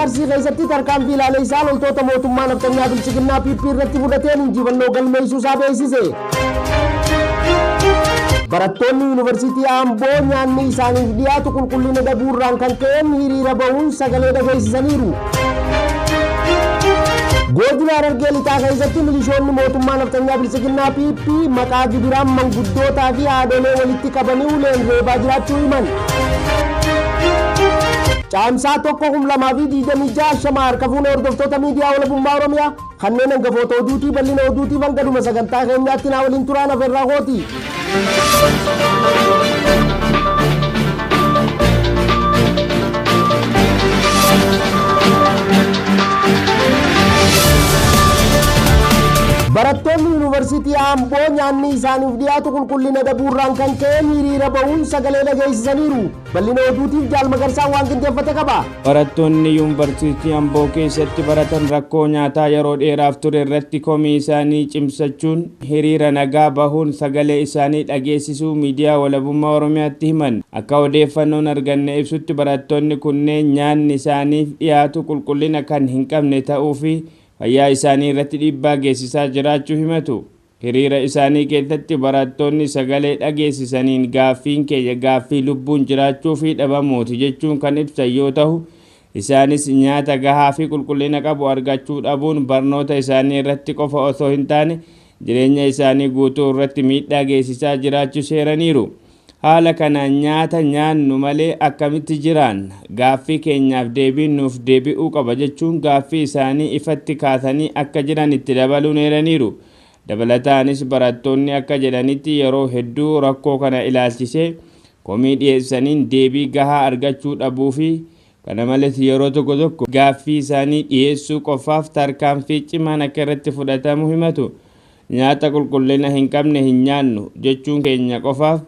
Arsii keessatti tarkaanfii ilaaleessaa loltoota mootummaa nafxanyaa Bilchiginnaa PP irratti fudhateen injifannoo galmeessuu isaa beeksise. Barattoonni Yuunivarsiitii Amboo nyaanni isaaniif dhiyaatu qulqullina dhabuurraan kan ka'een hiriira bahuun sagalee dhageessisaniiru. Godina Harargee Lixaa keessatti milishoonni mootummaa nafxanyaa Bilchiginnaa PP maqaa gibiraan manguddootaa fi haadholee walitti qabanii uleen reebaa jiraachuu himan. Caamsaa 1, 2026 shama harka fuune hordoftoota miidiyaa Walabummaa Oromiyaa kanneen hangafoota oduutii bal'ina oduutiif hanga sagantaa keenyaatti naa waliin turaan afeerraa kooti. Barattoonni Yuunivarsiitii Amboo nyaanni isaaniif dhiyaatu qulqullina dhabuurraan kan ka'een hiriira bahuun sagalee dhageessisaniiru. Bal'ina oduutiif Jaal Magarsaan waan qindeeffate qaba. Barattoonni Yuunivarsiitii Amboo keessatti baratan rakkoo nyaataa yeroo dheeraaf ture irratti komii isaanii cimsachuun hiriira nagaa bahuun sagalee isaanii dhageessisuu miidiyaa Walabummaa Oromiyaatti himan. Akka odeeffannoon arganne ibsutti barattoonni kunneen nyaanni isaaniif dhiyaatu qulqullina kan hin qabne ta'uu fi fayyaa isaanii irratti dhiibbaa geessisaa jiraachuu himatu. Hiriira isaanii keessatti barattoonni sagalee dhageessisaniin gaaffiin keenya gaaffii lubbuun jiraachuu fi dhabamuuti jechuun kan ibsan yoo ta'u, isaanis nyaata gahaa fi qulqullina qabu argachuu dhabuun barnoota isaanii irratti qofa osoo hin taane jireenya isaanii guutuu irratti miidhaa geessisaa jiraachuu seeraniiru. Haala kanaan nyaata nyaannu malee akkamitti jiraanna? Gaaffii keenyaaf deebiin nuuf deebi'uu qaba jechuun gaaffii isaanii ifatti kaasanii akka jiran itti dabaluun eeraniiru. Dabalataanis barattoonni akka jedhanitti yeroo hedduu rakkoo kana ilaalchisee komii dhiyeessaniin deebii gahaa argachuu dhabuu fi kana malees yeroo tokko tokko gaaffii isaanii dhiyeessuu qofaaf tarkaanfii cimaan akka irratti fudhatamu himatu. Nyaata qulqullina hin qabne hin nyaannu jechuun keenya qofaaf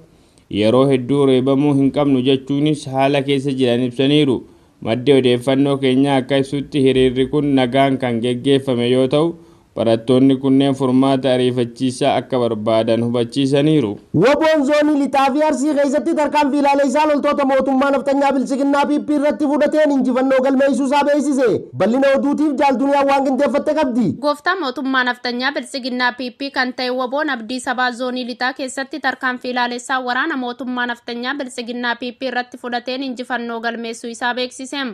yeroo hedduu reebamuu hin qabnu jechuunis haala keessa jiran ibsaniiru. Maddi odeeffannoo keenyaa akka ibsutti hiriirri kun nagaan kan geggeeffame yoo ta'u, barattoonni kunneen furmaata ariifachiisaa akka barbaadan hubachiisaniiru. Woboon zoonii Lixaa fi Arsii keessatti tarkaanfii ilaaleessaa loltoota mootummaa nafxanyaa Bilchiginnaa PP irratti fudhateen injifannoo galmeessuu isaa beeksise. Bal'ina oduutiif Jaal Duniyaan waan qindeeffatte qabdi. Gooftaa mootummaa nafxanyaa Bilchiginnaa PP kan ta'e Woboon Abdii Sabaa zoonii Lixaa keessatti tarkaanfii ilaalessaa waraana mootummaa nafxanyaa Bilchiginnaa PP irratti fudhateen injifannoo galmeessuu isaa beeksise.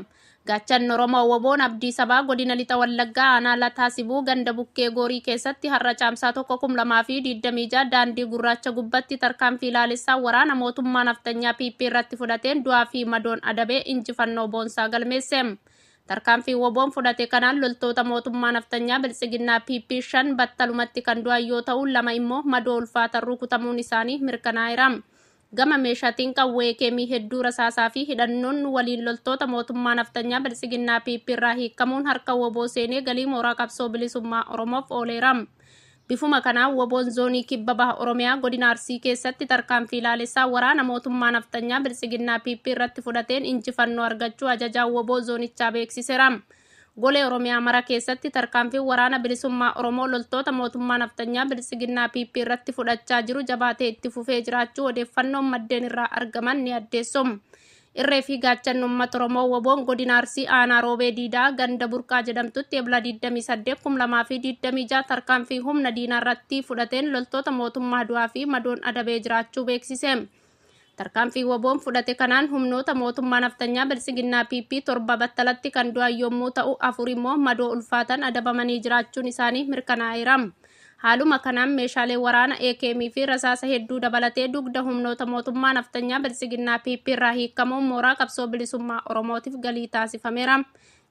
Gaachanni Oromoo Woboon Abdii Sabaa godina Lixa Wallaggaa aanaa Lataa Sibuu ganda Bukkee Goorii keessatti har'a caamsaa 1, 2026 daandii gurraacha gubbatti tarkaanfii ilaalessaa waraana mootummaa nafxanyaa PP irratti fudhateen du'aa fi madoon adabee injifannoo boonsaa galmeesse. Tarkaanfii Woboon fudhate kanaan loltoota mootummaa nafxanyaa Biltsiginnaa PP 5 battalumatti kan du'an yoo ta'u, 2 immoo madoo ulfaataan rukutamuun isaanii mirkanaa'eera. Gama meeshaatiin qawwee keemii hedduu, rasaasaa fi hidhannoon waliin loltoota mootummaa nafxanyaa Biltsiginnaa PP irraa hiikamuun harka Woboo seenee galii mooraa qabsoo bilisummaa Oromoof ooleera. Bifuma kanaan Woboon zoonii kibba baha Oromiyaa godina Arsii keessatti tarkaanfii ilaalessaa waraana mootummaa nafxanyaa Biltsiginnaa PP irratti fudhateen injifannoo argachuu ajajaan Woboo zoonichaa beeksiseera. Golee Oromiyaa mara keessatti tarkaanfiin waraana bilisummaa Oromoo loltoota mootummaa nafxanyaa Biltsiginnaa PP irratti fudhachaa jiru jabaatee itti fufee jiraachuu odeeffannoon maddeen irraa argaman ni addeessu. Irree fi gaachanni uummata Oromoo Woboon godina Arsii aanaa Roobee Diidaa ganda Burqaa jedhamtutti Ebla 28, 2026 tarkaanfii humna diinaa irratti fudhateen loltoota mootummaa du'aa fi madoon adabee jiraachuu beeksise. Tarkaanfii Woboon fudhate kanaan humnoota mootummaa nafxanyaa Biltsiginnaa PP 7 battalatti kan du'an yommuu ta'u, 4 immoo madoo ulfaatan adabamanii jiraachuun isaanii mirkanaa'eera. Haaluma kanaan meeshaalee waraana AKM fi rasaasa hedduu dabalatee dugda humnoota mootummaa nafxanyaa Biltsiginnaa PP irraa hiikamuun mooraa qabsoo bilisummaa Oromootiif galii taasifameera.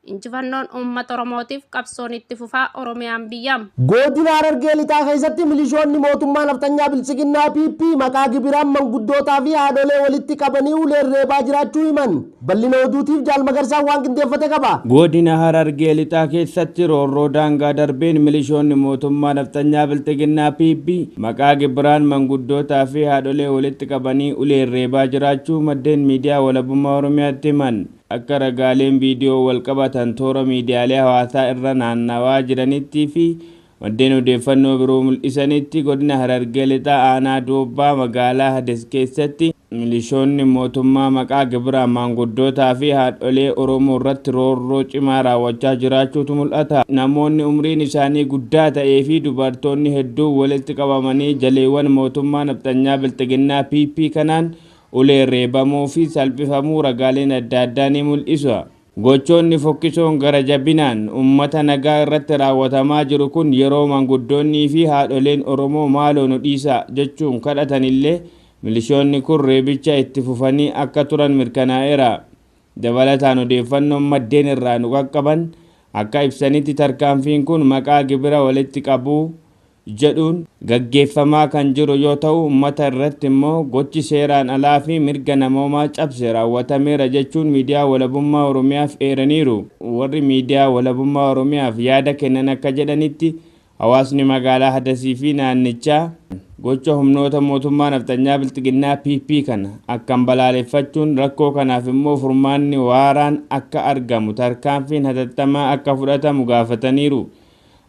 Injifannoon uummata Oromootiif, qabsoon itti fufaa, Oromiyaan biyya. Godina Harargee Lixaa keessatti milishoonni mootummaa nafxanyaa Bilchiginnaa PP maqaa gibiraan manguddootaa fi haadholee walitti qabanii uleen reebaa jiraachuu himan. Bal'ina oduutiif Jaal Magarsaan waan qindeeffate qaba. Godina Harargee Lixaa keessatti roorroo daangaa darbeen milishoonni mootummaa nafxanyaa Bilxiginnaa PP maqaa gibiraan manguddootaa fi haadholee walitti qabanii uleen reebaa jiraachuu maddeen miidiyaa Walabummaa Oromiyaatti himan. Akka ragaaleen viidiyoo wal qabatan toora miidiyaalee hawaasaa irra naannawaa jiranitti fi maddeen odeeffannoo biroo mul'isanitti, godina Harargee Lixaa aanaa Doobbaa magaalaa Hades keessatti Milishoonni mootummaa maqaa gibiraan maanguddootaa fi haadholee Oromoo irratti roorroo cimaa raawwachaa jiraachuutu mul'ata. Namoonni umriin isaanii guddaa ta'ee fi dubartoonni hedduun walitti qabamanii jaleewwan mootummaa nafxanyaa bilxiginnaa PP kanaan uleen reebamuu fi salphifamuu ragaaleen adda addaa ni mul'isu. Gochoonni fokkisoon gara jabinaan uummata nagaa irratti raawwatamaa jiru kun yeroo maanguddoonnii fi haadholeen Oromoo maaloo nu dhiisaa jechuun kadhatanillee milishoonni kun reebicha itti fufanii akka turan mirkanaa'eera. Dabalataan odeeffannoon maddeen irraa nu qaqqaban akka ibsanitti tarkaanfiin kun maqaa gibira walitti qabuu jedhuun gaggeeffamaa kan jiru yoo ta'u, uummata irratti immoo gochi seeraan alaa fi mirga namoomaa cabse raawwatameera jechuun miidiyaa walabummaa Oromiyaaf eeraniiru. Warri miidiyaa walabummaa Oromiyaaf yaada kennan akka jedhanitti hawaasni magaalaa Hadasii fi naannichaa gocha humnoota mootummaa nafxanyaa bilxiginnaa PP kana akkan balaaleffachuun rakkoo kanaaf immoo furmaanni waaraan akka argamu tarkaanfiin hatattamaa akka fudhatamu gaafataniiru.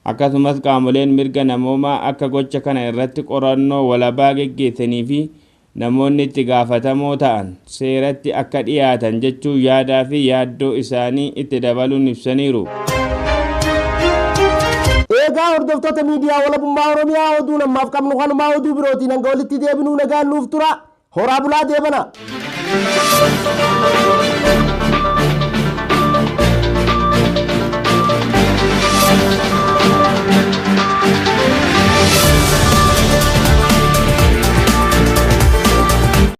Akkasumas qaamoleen mirga namoomaa akka gocha kana irratti qorannoo walabaa geggeessanii fi namoonni itti gaafatamoo ta'an seeratti akka dhiyaatan jechuun yaadaa fi yaaddoo isaanii itti dabaluun ibsaniiru. Egaa hordoftoota miidiyaa walabummaa Oromiyaa, oduun ammaaf qabnu kanumaa. Oduu birootiin hanga walitti deebinuu nagaan nuuf tura. Horaa bulaa, deebana.